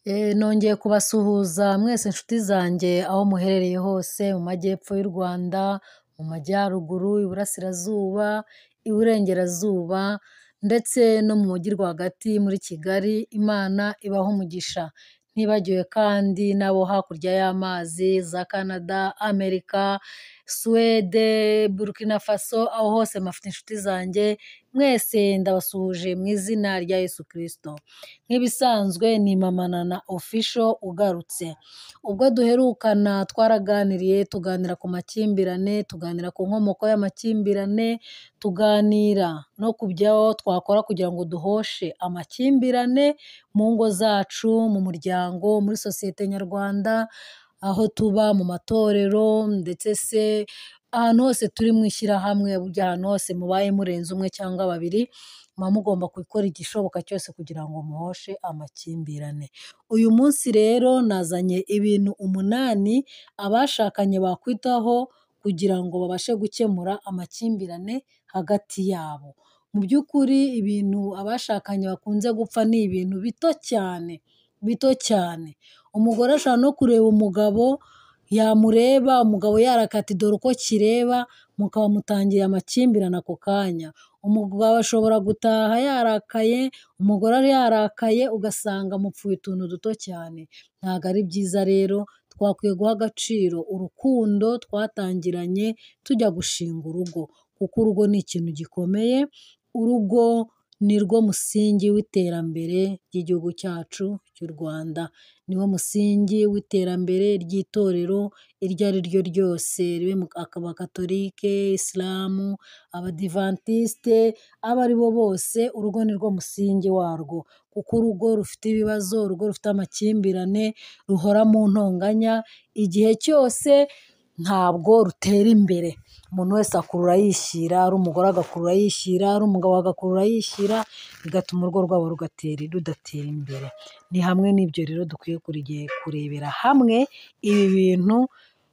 Nongeye kubasuhuza mwese inshuti zanjye aho muherereye hose mu majyepfo y'u Rwanda, mu majyaruguru, iburasirazuba, iburengerazuba ndetse no mu mujyi rwagati muri Kigali, Imana ibahe umugisha. Ntibagiwe kandi n'abo hakurya y'amazi za Canada, Amerika, Suwede, Burkina Faso, aho hose mpafite inshuti zanjye, mwese ndabasuhuje mu izina rya Yesu Kristo. Nk'ibisanzwe ni Mama Nana Official ugarutse. Ubwo duherukana twaraganiriye, tuganira ku makimbirane, tuganira ku nkomoko y'amakimbirane, tuganira no ku byo twakora kugira ngo duhoshe amakimbirane mu ngo zacu, mu muryango, muri sosiyete nyarwanda, aho tuba, mu matorero ndetse se ahantu hose turi mu ishyirahamwe, burya ahantu hose mubaye murenze umwe cyangwa babiri, muba mugomba gukora igishoboka cyose kugira ngo muhoshe amakimbirane. Uyu munsi rero nazanye ibintu 8 abashakanye bakwitaho kugira ngo babashe gukemura amakimbirane hagati yabo. Mu by'ukuri ibintu abashakanye bakunze gupfa ni ibintu bito cyane, bito cyane. Umugore ashobora no kureba umugabo, yamureba umugabo yarakata dore uko kireba, mukaba mutangiye amakimbirane ako kanya. Umugabo ashobora gutaha yarakaye, umugore yarakaye, ugasanga mupfuye utuntu duto cyane. Ntabwo ari byiza rero, twakwiye guha agaciro urukundo twatangiranye tujya gushinga urugo, kuko urugo ni ikintu gikomeye, urugo ni rwo musingi w'iterambere ry'igihugu cyacu cy'u Rwanda, niwo musingi w'iterambere ry'itorero iryo ari ryo ryose, ribe Abakatolike, Isilamu, Abadivantisite, abo ari bo bose, urugo ni rwo musingi warwo, kuko urugo rufite ibibazo, urugo rufite amakimbirane, ruhora mu ntonganya igihe cyose, ntabwo rutera imbere. Umuntu wese akurura yishyira, ari umugore agakurura yishyira, ari umugabo agakurura yishyira, bigatuma urugo rwabo rudatera imbere. Ni hamwe n'ibyo rero dukwiye kurebera hamwe ibi bintu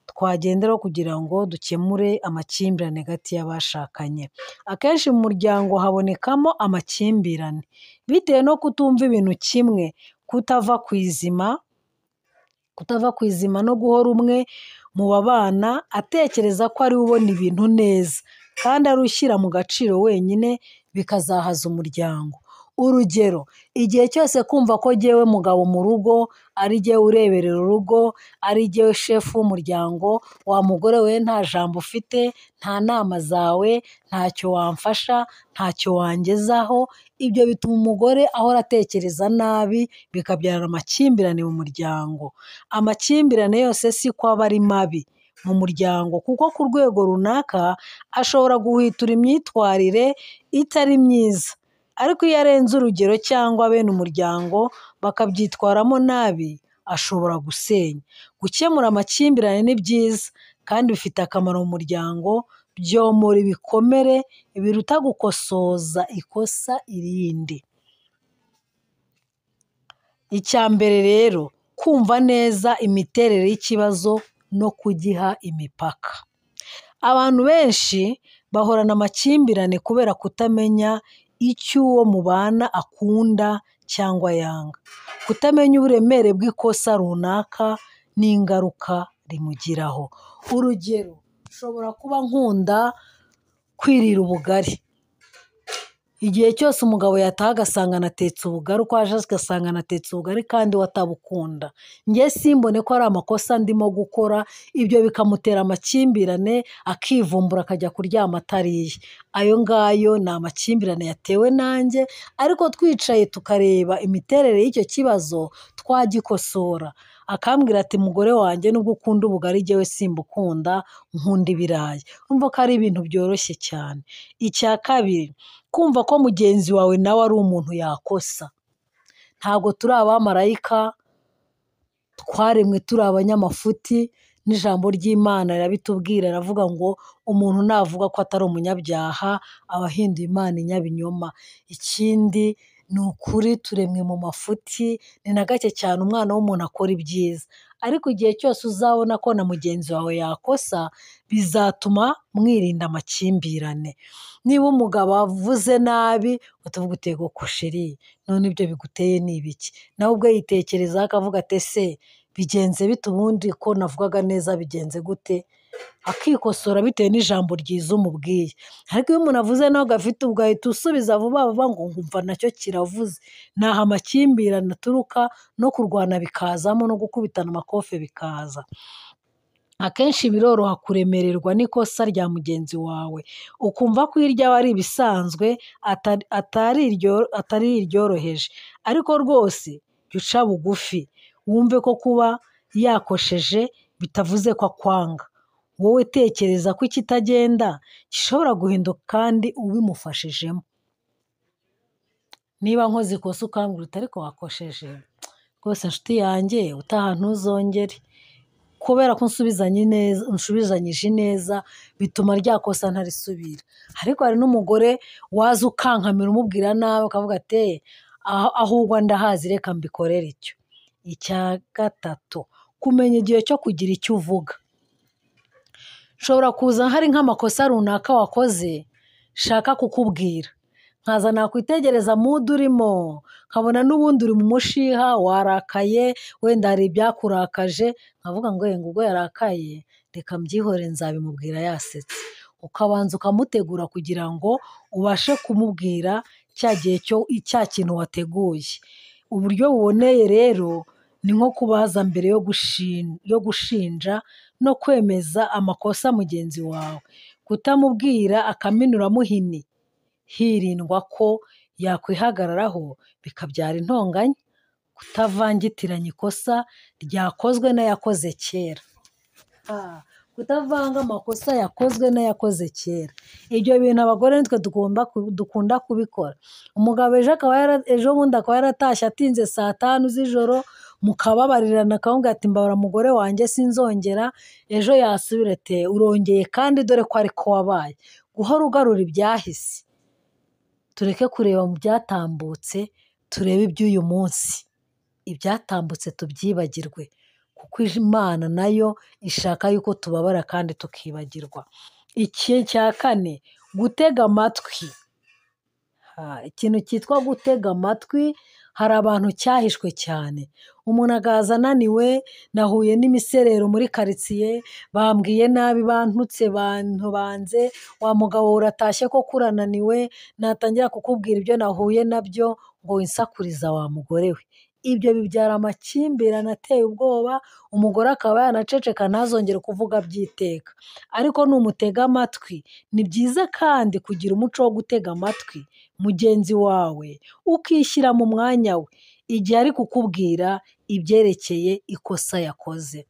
twagenderaho kugira ngo dukemure amakimbirane hagati y'abashakanye. Akenshi mu muryango habonekamo amakimbirane bitewe no kutumva ibintu kimwe, kutava ku izima, no guhora umwe mu babana atekereza ko ari we ubona ibintu neza kandi ari ushyira mu gaciro wenyine, bikazahaza umuryango. Urugero, igihe cyose kumva ko jyewe mugabo mu rugo ari jyewe ureberera urugo, ari jyewe shefu w'umuryango, wa mugore we nta jambo ufite, nta nama zawe, ntacyo wamfasha, ntacyo wangezaho, ibyo bituma umugore ahora atekereza nabi, bikabyara amakimbirane mu muryango. Amakimbirane yose si ko aba ari mabi mu muryango, kuko ku rwego runaka ashobora guhwitura imyitwarire itari myiza, ariko iyo arenze urugero cyangwa bene umuryango bakabyitwaramo nabi, ashobora gusenya. Gukemura amakimbirane ni byiza kandi bifite akamaro mu muryango, byomora ibikomere biruta gukosoza ikosa irindi. Icya mbere rero, kumva neza imiterere y'ikibazo no kugiha imipaka. Abantu benshi bahorana amakimbirane kubera kutamenya icyo uwo mubana akunda cyangwa yanga, kutamenya uburemere bw'ikosa runaka n'ingaruka rimugiraho. Urugero, nshobora kuba nkunda kwirira ubugari, igihe cyose umugabo yataha agasanga anatetse ubugari, uko aje agasanga anatetse ubugari kandi we atabukunda, njye simbone ko ari amakosa ndimo gukora, ibyo bikamutera amakimbirane, akivumbura akajya kuryama atariye. Ayo ngayo ni amakimbirane yatewe nanjye, ariko twicaye tukareba imiterere y'icyo kibazo twagikosora. Akambwira ati mugore wanjye nubwo ukunda ubugari jyewe simbukunda, nkunda ibirayi. Urumva ko ari ibintu byoroshye cyane. Icya kabiri, kumva ko mugenzi wawe nawe ari umuntu yakosa. Ntabwo turi abamarayika, twaremwe turi abanyamafuti, n'ijambo ry'Imana rirabitubwira, riravuga ngo umuntu navuga ko atari umunyabyaha aba ahinduye Imana inyabinyoma. Ikindi Ni ukuri turemwe mu mafuti, ni na gake cyane umwana w'umuntu akora ibyiza, ariko igihe cyose uzabona ko na mugenzi wawe yakosa, bizatuma mwirinda amakimbirane. Niba umugabo avuze nabi, utavuga uti ego ko sheri, none ibyo biguteye ni ibiki? Nawe ubwe yitekerezaho akavuga ati ese bigenze bite ubundi ko navugaga neza bigenze gute? Akikosora bitewe n'ijambo ryiza umubwiye. Ariko iyo umuntu avuze nawe ugafite ugahita usubiza vuba vuba ngo nkumva nacyo kiravuze, ni aho amakimbirane aturuka no kurwana bikazamo no gukubitana amakofe bikaza. Akenshi biroroha kuremererwa n'ikosa rya mugenzi wawe, ukumva ko iryawe ari ibisanzwe atari iryoroheje, ariko rwose jya uca bugufi, wumve ko kuba yakosheje bitavuze ko akwanga. Wowe tekereza ko ikitagenda gishobora guhinduka kandi ubimufashijemo. Niba nkoze ikosa ukambwira uti ariko wakosheje, rwose nshuti yanjye utaha ntuzongere. Kubera ko unsubizanyije ineza bituma rya kosa ntarisubira. Ariko hari n'umugore waza ukankamira umubwira nabi ukavuga ati aho ugwa ndahazi reka mbikorere icyo. Icya gatatu, kumenya igihe cyo kugira icyo uvuga. Nshobora kuza hari nk'amakosa runaka wakoze nshaka kukubwira, nkaza nakwitegereza mudu urimo, nkabona n'ubundi uri mu mushiha warakaye, wenda hari ibyakurakaje, nkavuga ngo ngo ubwo yarakaye reka mbyihorere nzabimubwira yasetse. Ukabanza ukamutegura kugira ngo ubashe kumubwira cya gihe cyo cya kintu wateguye. Uburyo buboneye rero ni nko kubaza mbere yo gushinja no kwemeza amakosa mugenzi wawe, kutamubwira akaminuramuhini, hirindwa ko yakwihagararaho bikabyara intonganya, kutavangitiranya ikosa ryakozwe n'ayakoze kera. Kutavanga amakosa yakozwe n'ayakoze kera. Ibyo bintu abagore nitwe dukunda kubikora. Umugabo ejo bundi akaba yaratashye atinze saa 5 z'ijoro, mukababarirana akamubwira ati mbabara mugore wanjye sinzongera, ejo yasubira ati urongeye kandi dore ko ariko wabaye. Guhora ugarura ibyahise. Tureke kureba mu byatambutse, turebe iby'uyu munsi. Ibyatambutse tubyibagirwe, kuko Imana nayo ishaka yuko tubabara kandi tukibagirwa. Iki cya kane, gutega amatwi. Ikintu cyitwa gutega amatwi hari abantu cyahishwe cyane. Umuntu akaza ananiwe, nahuye n'imiserero muri karitsiye, bambwiye nabi, bantutse, bantubanze, wa mugabo uratashye koko urananiwe, natangira kukubwira ibyo nahuye nabyo ngo winsakuriza wa mugore we. Ibyo bibyara amakimbirane ateye ubwoba, umugore akaba yanaceceka ntazongere kuvuga by'iteka. Ariko numutega amatwi, ni byiza kandi kugira umuco wo gutega amatwi mugenzi wawe, ukishyira mu mwanya we igihe ari kukubwira ibyerekeye ikosa yakoze.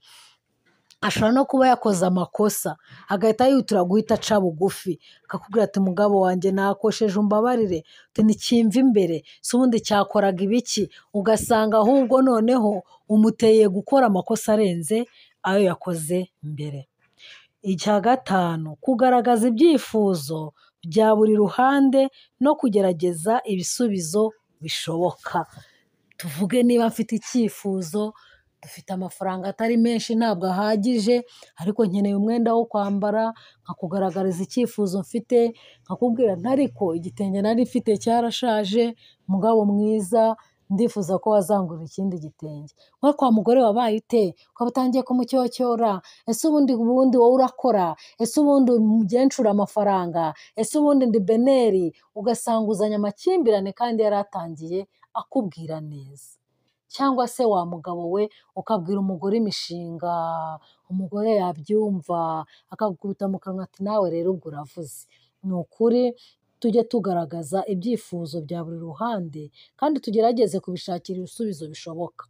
Ashobora no kuba yakoze amakosa agahita yihutira guhita aca bugufi, akakubwira ati mugabo wanjye nakosheje umbabarire, uti ntikimva imbere, se ubundi cyakoraga ibiki? Ugasanga ahubwo noneho umuteye gukora amakosa arenze ayo yakoze mbere. Icya gatanu, kugaragaza ibyifuzo bya buri ruhande no kugerageza ibisubizo bishoboka. Tuvuge niba mfite icyifuzo, dufite amafaranga atari menshi ntabwo ahagije, ariko nkeneye umwenda wo kwambara, nkakugaragariza icyifuzo mfite, nkakubwira nti ariko igitenge nari mfite cyarashaje, mugabo mwiza, ndifuza ko wazangurira ikindi gitenge. We kwa mugore wabaye ute? Ukaba utangiye kumucyocyora, ese ubundi wowe urakora, ese ubundi umugenzura amafaranga, ese ubundi ndi beneri, ugasanga uzanye amakimbirane kandi yari atangiye akubwira neza. Cyangwa se wa mugabo we ukabwira umugore imishinga, umugore yabyumva akagukubita mu kanwa ati nawe rero ubwo uravuze. Ni ukuri tujye tugaragaza ibyifuzo bya buri ruhande kandi tugerageze kubishakira ibisubizo bishoboka.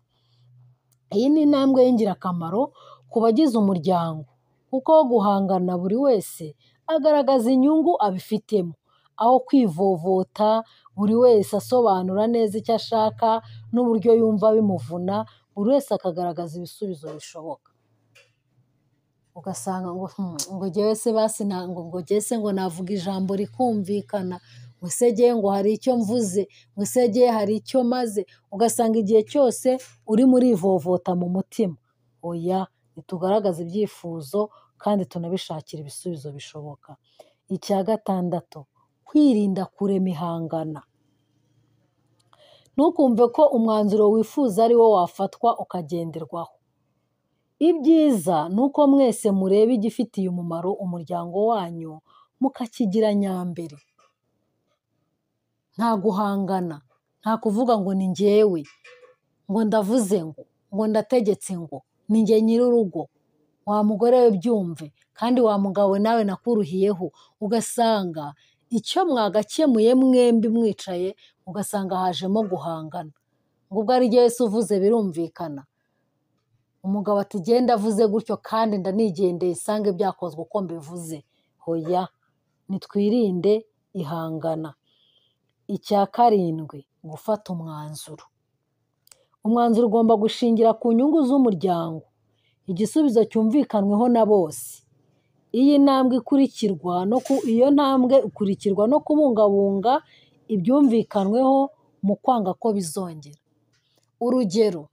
Iyi ni intambwe y'ingirakamaro ku bagize umuryango, kuko guhangana buri wese agaragaza inyungu abifitemo, aho kwivovota buri wese asobanura neza icyo ashaka n'uburyo yumva bimuvuna, buri wese akagaragaza ibisubizo bishoboka. Ugasanga ngo ngo njyewe se basi ngo njyewe se ngo navuga ijambo rikumvikana, ngo ese jyewe ngo hari icyo mvuze, ngo ese jyewe hari icyo maze, ugasanga igihe cyose urimo urivovota mu mutima. Oya, nitugaragaze ibyifuzo kandi tunabishakire ibisubizo bishoboka. Icya gatandatu, kwirinda kurema ihangana. Ntukumve ko umwanzuro wifuza ari wo wafatwa ukagenderwaho. Ibyiza ni uko mwese mureba igifitiye umumaro umuryango wanyu mukakigira nyambere. Nta guhangana, nta kuvuga ngo ni njyewe, ngo ndavuze ngo ndategetse ngo ni njye nyir'urugo, wa mugore we byumve kandi wa mugabo nawe nakuruhiyeho, ugasanga icyo mwagakemuye mwembi mwicaye ugasanga hajemo guhangana. Ngo ubwo ari jyewe se uvuze birumvikana. Umugabo ati genda avuze gutyo kandi ndanigendeye isange byakozwe uko mbivuze. Hoya, nitwirinde ihangana. Icya karindwi, gufata umwanzuro. Umwanzuro ugomba gushingira ku nyungu z'umuryango, igisubizo cyumvikanweho na bose. Iyi ntambwe ikurikirwa no iyo ntambwe ikurikirwa no kubungabunga ibyumvikanweho mu kwanga ko bizongera. Urugero,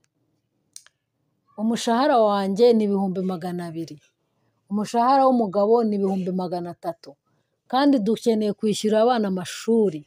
umushahara wanjye ni 200,000, umushahara w'umugabo ni 300,000, kandi dukeneye kwishyura abana amashuri,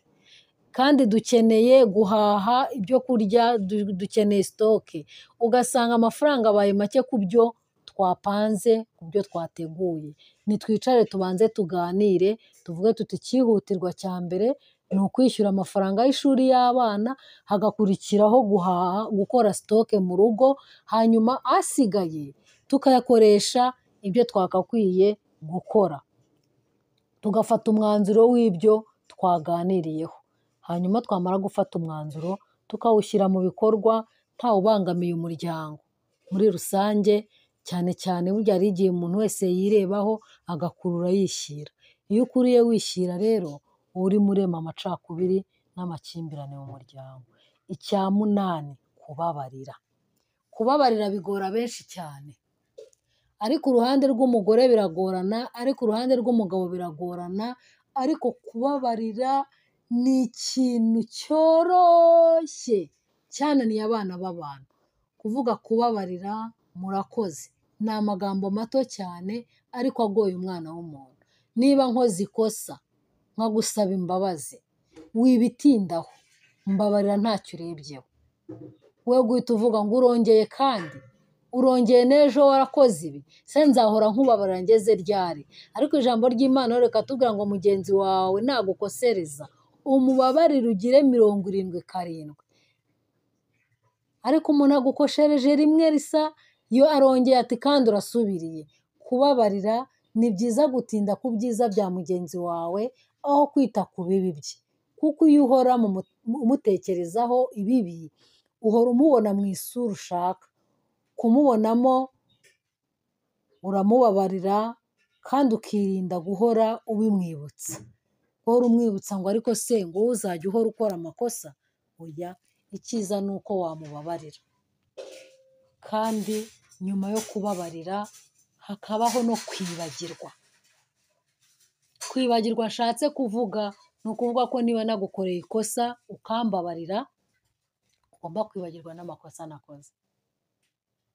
kandi dukeneye guhaha ibyo kurya, dukeneye sitoke, ugasanga amafaranga abaye make ku byo twapanze, ku byo twateguye. Nitwicare tubanze tuganire, tuvuge tuti icyihutirwa cya mbere ni ukwishyura amafaranga y'ishuri y'abana, hagakurikiraho guhaha, gukora sitoke mu rugo, hanyuma asigaye tukayakoresha ibyo twagakwiye gukora. Tugafata umwanzuro w'ibyo twaganiriyeho, hanyuma twamara gufata umwanzuro tukawushyira mu bikorwa ntawubangamiye umuryango muri rusange, cyane cyane burya hari igihe umuntu wese yirebaho agakurura yishyira. Iyo ukuriye wishyira rero uba urimo urema amacakubiri n'amakimbirane mu muryango. Icya munani, kubabarira. Kubabarira bigora benshi cyane, ariko uruhande rw'umugore biragorana, ariko uruhande rw'umugabo biragorana, ariko kubabarira ni ikintu cyoroshye cyananiye abana b'abantu. Kuvuga kubabarira murakoze ni amagambo mato cyane ariko agoye umwana w'umuntu. Niba nkoze ikosa nkagusaba imbabazi, wibitindaho, mbabarira ntacyo urebyeho. We guhita uvuga ngo urongeye kandi, urongeye n'ejo warakoze ibi, se nzahora nkubabarira ngeze ryari? Ariko ijambo ry'Imana reka tubwira ngo mugenzi wawe nagukosereza umubabarire ugire 77. Ariko umuntu agukoshereje rimwe risa, iyo arongeye ati kandi urasubiriye. Kubabarira ni byiza gutinda ku byiza bya mugenzi wawe aho kwita ku bibi bye, kuko iyo uhora umutekerezaho ibibi, uhora umubona mu isura ushaka kumubonamo, uramubabarira kandi ukirinda guhora ubimwibutsa. Guhora umwibutsa ngo ariko se ngo wowe uzajya uhora ukora amakosa? Oya, icyiza ni uko wamubabarira. Kandi nyuma yo kubabarira hakabaho no kwibagirwa. Kwibagirwa nshatse kuvuga ni ukuvuga ko niba nagukoreye ikosa ukambabarira, ugomba kwibagirwa n'amakosa nakoze.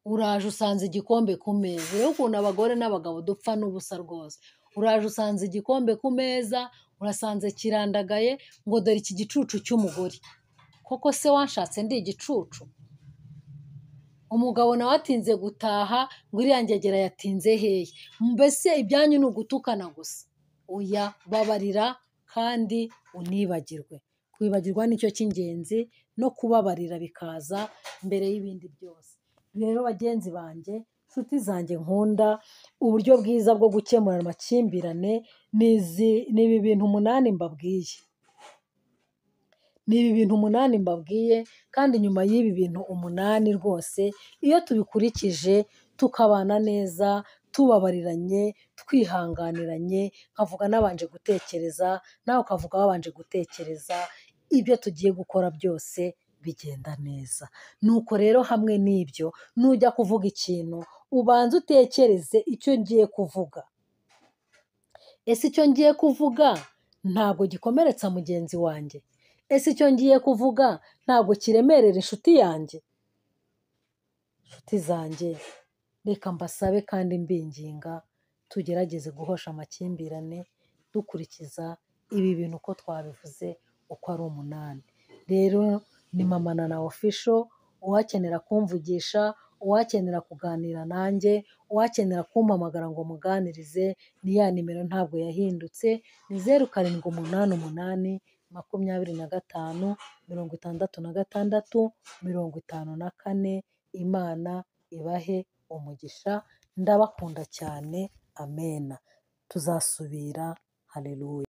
Uraje usanze igikombe ku meza, urebe ukuntu abagore n'abagabo dupfa n'ubusa rwose. Uraje usanze igikombe ku meza, urasanze kirandagaye, ngo dore iki gicucu cy'umugore. Koko se wanshatse ndi igicucu? Umugabo nawe atinze gutaha, ngo iriya ngegera yatinze hehe? Mbese ibyanyu ni ugutukana gusa. Oya, babarira kandi unibagirwe. Kwibagirwa nicyo cy'ingenzi, no kubabarira bikaza mbere y'ibindi byose. Rero bagenzi banjye, nshuti zanjye nkunda, uburyo bwiza bwo gukemura amakimbirane ni ibi bintu 8 mbabwiye. Ni ibi bintu 8 mbabwiye, kandi nyuma y'ibi bintu 8 rwose, iyo tubikurikije tukabana neza, tubabariranye, twihanganiranye, nkavuga nabanje gutekereza, nawe ukavuga wabanje gutekereza, ibyo tugiye gukora byose bigenda neza. Nuko rero hamwe n'ibyo, nujya kuvuga ikintu, ubanze utekereze icyo ngiye kuvuga. Ese icyo ngiye kuvuga ntabwo gikomeretsa mugenzi wanjye? Ese icyo ngiye kuvuga ntabwo kiremerera inshuti yanjye? Inshuti zanjye, reka mbasabe kandi mbinginga, tugerageze guhosha amakimbirane dukurikiza ibi bintu uko twabivuze uko ari 8. Rero ni Mama Nana Official, uwakenera kumvugisha, uwakenera kuganira nanjye, uwakenera kumpamagara ngo muganirize, ni ya nimero ntabwo yahindutse, ni 0 7 8 8 25 66 54. Imana ibahe umugisha, ndabakunda cyane, amena. Tuzasubira, haleluya.